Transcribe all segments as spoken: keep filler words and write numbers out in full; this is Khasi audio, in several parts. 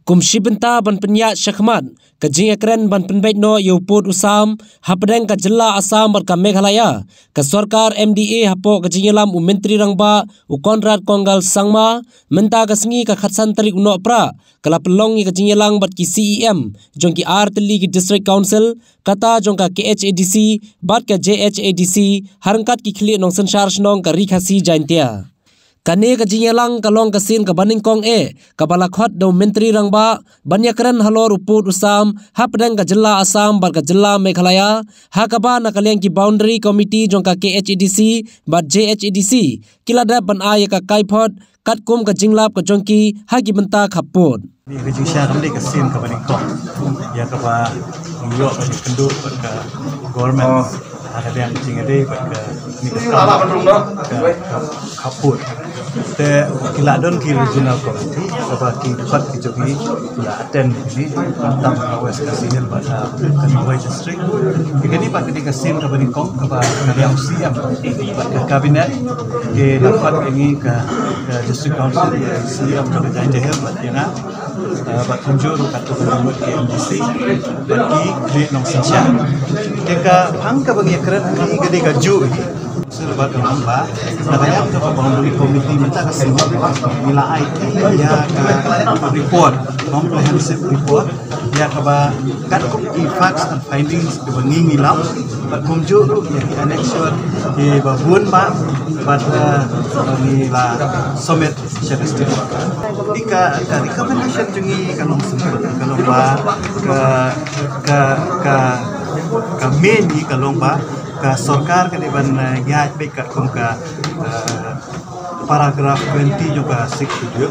Kum shi bynta ban pynïaid shakhmat ka jingïakren ban pynbeit noh ïa u pud u sam hapdeng ka jylla Assam bad ka Meghalaya, ka sorkar M D A hapoh ka jingïalam u Myntri Rangbah u Conrad Kongkal Sangma, mynta ka sngi ka khatsan tarik u Nohprah ka la pynlong ïa ka jingïalang bad ki C E M jong ki artylli ki District Council, kata jong ka K H A D C bad ka J H A D C, ha ryngkat ki khlieh nongsynshar shnong ka Ri Khasi Jaintia. Kane ka jingïalang ka long ka sien kaba nyngkong eh kaba la khot da u Myntri Rangbah ban ïakren halor u pud u sam hapdeng ka jylla Assam bad ka jylla Meghalaya, ha kaba na ka liang ki Boundary Committee jong ka K H A D C bad J H A D C ki la dep ban ai ïa ka kaiphod katkum ka jinglap ka jong ki ha ki bynta khappud. Ka jingshah kam dei ka sien kaba nyngkong ïa kaba ngi ïoh ban ïakynduh bad ka government ha ka liang ka jingïadei bad kane ka kam ka, ka, ka pud. Te ki la don ki regional committee kaba ki dkhot ki jong ngi ki la attend kine, tam ha West Khasi Hills bad ha ka Nongpoh District. Te kane pat ka dei ka sien kaba nyngkong kaba ka liang C M bad ka cabinet ki la khot ïa ngi ka, ka District Council, C M jong ka Jaintia Hills bad ïa nga, eh, bad kumjuh ruh katto katne ki M D C bad ki khlieh nongsynshar. Te ka phang kaba ngi ïakren hangne ka dei kajuh hi. Sir bad ka long ba na ka liang jong ka Boundary Committee mynta ka sngi ngi la ai ïa ka report, comprehensive report, ïa kaba katkum ki facts and findings kiba ngi ngi lap bad kumjuh ruh ïa ki annexure kiba bun bha bad, eh, ngi la submit sha ka state. Ka, ka recommendation jong ngi ka long simple, ka long ba ka, ka, ka, ka main hi ka long ba ka sorkar ka dei ban, eh, ïaid beit katkum ka, eh, paragraph twenty jong ka Sixth Schedule,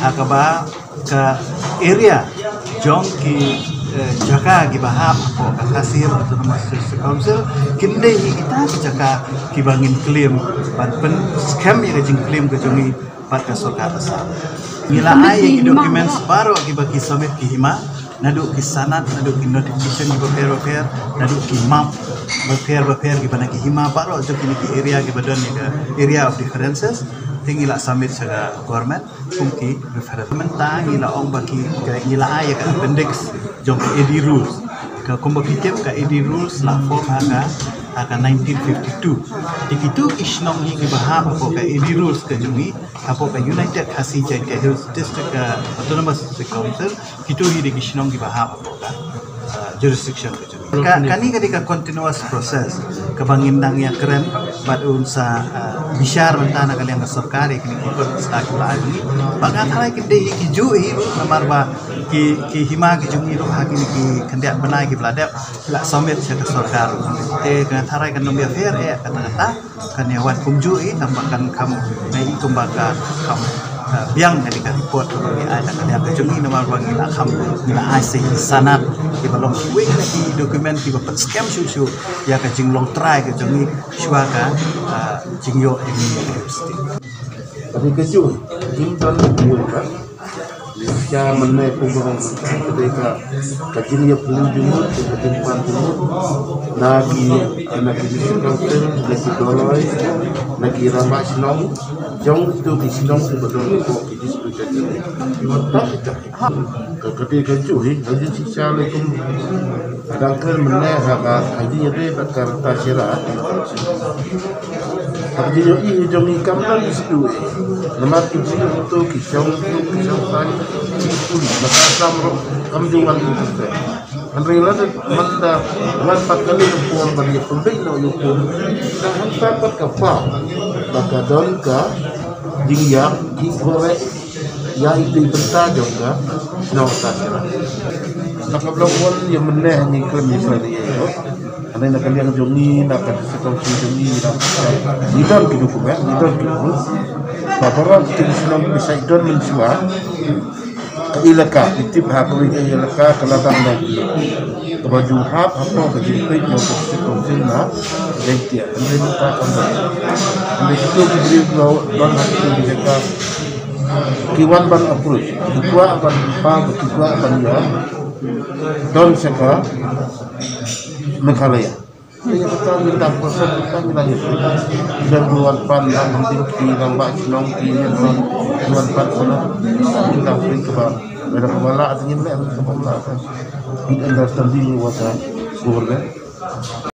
ha kaba ka area jong ki, eh, jaka kiba hap hapoh ka Khasi Hills Autonomous District Council kin dei hi kita ki jaka kiba ngin claim ban pynskhem ïa ka jingclaim ka jong ngi bad ka sorkar Assam. Ngi la ai ïa ki documents baroh kiba ki submit ki hima, naduh ki sanad, naduh ki notification kiba pher ba pher, naduh ki map ba pher ba pher kiba na ki hima baroh jong kine ki area kiba don ïa ka area of differences. Te ngi la submit sha ka government kum ki reference. Mynta ngi la ong ba ki, ka, ngi la ai ïa ka appendix jong ka A D rules. Ka kumba ki tip ka A D rules la form ha ka, ha ka nineteen fifty-two. Te kitu ki shnong hi kiba hap hapoh ka A D rules ka jong ngi, hapoh ka United Khasi Jaintia Hills District, ka Autonomous District Council, kitu hi dei ki shnong kiba hap hapoh ka, ah, jurisdiction ka jong ngi. Ka, kane ka dei ka continuous process kaba ngin nang ïakren bad un sa, ah, bishar mynta na ka liang ka sorkar ïa kine ki kot sha ki ba ai ngi. Ba nga tharai ki dei hi kijuh hi ruh namar ba ki, ki hima ki jong ngi ruh ha kine ki khyndiat bnai kiba la dep la submit sha ka sorkar. Te nga tharai kan ym ïapher eh kata kata. Kan ïa wan kumjuh hi, tang ba kan kham, ngi i kumba ka kham, ah, biang kane ka report kaba ngi ai na ka liang ka jong ngi namar ba ngi la kham, ngi la ai sa ki sanad kiba long kiwei na ki document kiba pynskhem shuh shuh ïa ka jinglong trai ka jong ngi shuwa ka, ah, jingïoh ïa ngi ïa ka university. Kane kajuh hi, jingdon jingïoh ka Shisha mynne kumba nga ong, ka dei ka, ka jingïapyllew jingmut, ka jingpan jingmut na ki, na ki district council, na ki dolloi, na ki rangbah shnong jong kito ki shnong kiba don hapoh ki district council. Tang kita, ka, ka dei kajuh hi, ka jingshisha lei kum, ka dang kren mynne ha ka, ka jingïadei bad ka rta shira. Haba ki ïohi jong ngi kam don ki shu eh. Namar ki briew hangto ki shong suk ki shong saiñ ki pun ba ka Assam ruh kam ju wan ki pun. Hynrei lada mynta wan pat kane ka por ban ïa pynbeit noh ïa u pun. Ka hangta pat ka paw ba ka don ka jingïap ki korek ïa ito i bynta jong ka shnong ka shnong. Na ka blok wan ïa mynne ngi kren ïa kren ïa ïa. Hangne na ka liang jong ngi, na ka district council jong ngi, na ka, ngi don ki document, ngi don ki proof. Ba baroh ki shnong ki sa don mynshuwa. Ka elaka, ki tip ha kawei ka elaka ka la dang na ki. Kaba ju hap hapoh ka jingpeit jong ka district council na Jaintia. Hynrei mynta kam don. Hynrei kito ki briew ki don ha kito ki jaka. Ki wan ban approach, ki kwah ban paw, ki kwah ban ïa don sha ka Meghalaya. Ïa kata ngi dang proses, kata ngi dang ïa. Dang ruan pan, dang hynting ki, dang ba shnong ki, ïa ruan, ruan pan sana. Ngi dang pyn kaba. Ada kaba la, ada ngin leh, kaba la. Good understanding with the government.